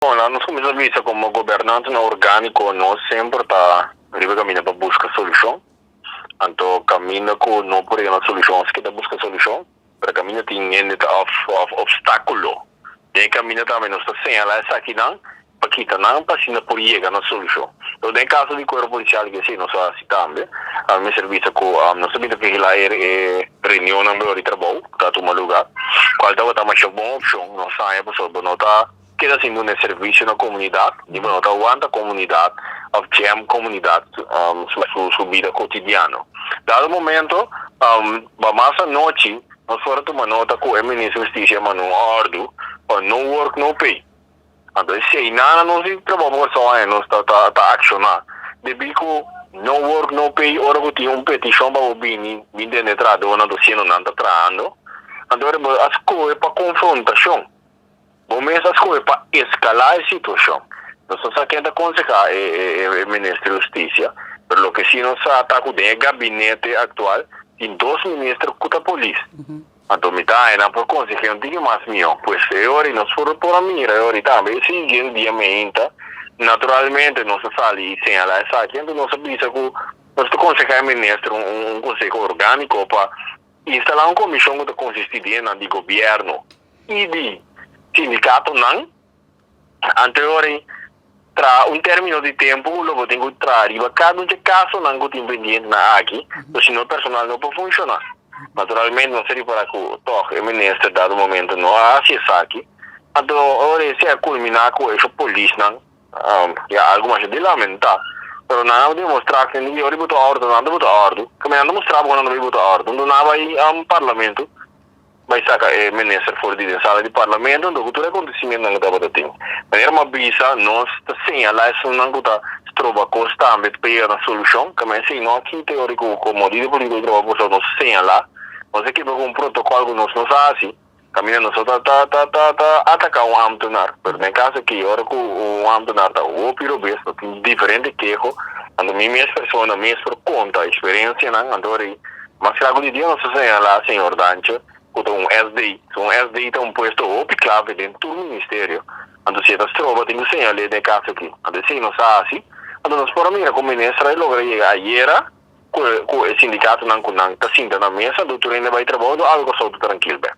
Bon, laat nos kuminsá bisa komo gobernantenan orgániko nos semper ta riba kaminda pa buska solushon. Anto kaminda ku no por yega na solushon nos keda buska solushon, pero kaminda tin hende ta òf òf opstákulo den e kaminda tambe nos ta señalá esakinan pa kita nan pa asina por yega na solushon. Pero den e kaso di kuerpo polisial ke esei nos a hasi tambe. Ami mester bisa ku nos a bin ta vigilá e reunionnan bou di trabou ku ta tuma lugá, kual tabata masha bon opshon nos haña pasobra bo no ta Keda sin duna e servicio na comunidad, di bo no ta wanta comunidad of jam comunidad su su bida cotidiano. Dado momento, ba mas anochi nos por a tuma nota cu e Ministro Husticia a manda un ordu pa no work no pay. Anto esey nana nos di trabao pa Corsou aña nos ta ta ta acciona debi cu no work no pay ora cu tin un peticion pa bo bini bin tende trahadornan ta siendo nan ta trahando, anto ora bo a scohe pa confrontacion. Bo mes a skohe pa eskalá e situashon. Nos no sa ken ta konsehá e minister di hustisia, pero loke si nos sa ta ku den e gabinete aktual tin dos minister ku ta polis. Anto mi ta haña nan por konseh'é un tiki mas mihó. Pues e ora ei nos por por a mira e ora ei tambe e siguiente dia meinta naturalmente nos a sali i señalá esaki. Anto nos a bisa ku nos ta konsehá e minister un konseho orgániko pa instalá un komishon ku ta konsistí di hendenan di gobièrnu i di sindikatonan anterior ei traha un término di tempu ku lo bo tin ku traha riba kada un dje kasonan ku tin pendientenan aki, pasobra si no personal no por funshoná. Naturalmente nos ta ripará ku tòg e minister dado momento no a hasi esaki, anto ora esei a kulminá ku esho polisnan ya algu masha di lamentá, pero nan a demostrá ku di ora di bo ta òrdu nan ta bo ta òrdu, kamba nan ta mustra bo ku nan ta bai bo ta òrdu, nan a bai parlamento. Bai saka e minister for di den sala di parlamento anto ku tur e acontecimientonan ku tabata tin. Manera mi a bisa nos ta señala esunnan ku ta stroba kos tambe pa yega na solushon. Kamba esei no a kita e ora ku komo lider politiko di trabou por nos señala. Nos a kibra ku un protokòl ku nos no sa hasi. Kaminda nos no ta ta ta ta ta ataka un ambtenaar. Pero den kaso aki ora ku un ambtenaar ta hopi robes no tin diferente keho anto mi mes persona mes por konta eksperensianan anto ora ei Mas klaku di dia nos ta señalá señor Dantje ku ta un SD. So un SD ta un puesto hopi klave den tur ministerio. Anto si e ta stroba tin ku señal'é den e kaso aki. Anto esei nos a hasi. Anto nos por a mira ku minister a logra yega ayera ku ku e sindikatonan ku nan ta sinta na mesa anto tur hende bai trabou anto algu a sòlta trankil bèk.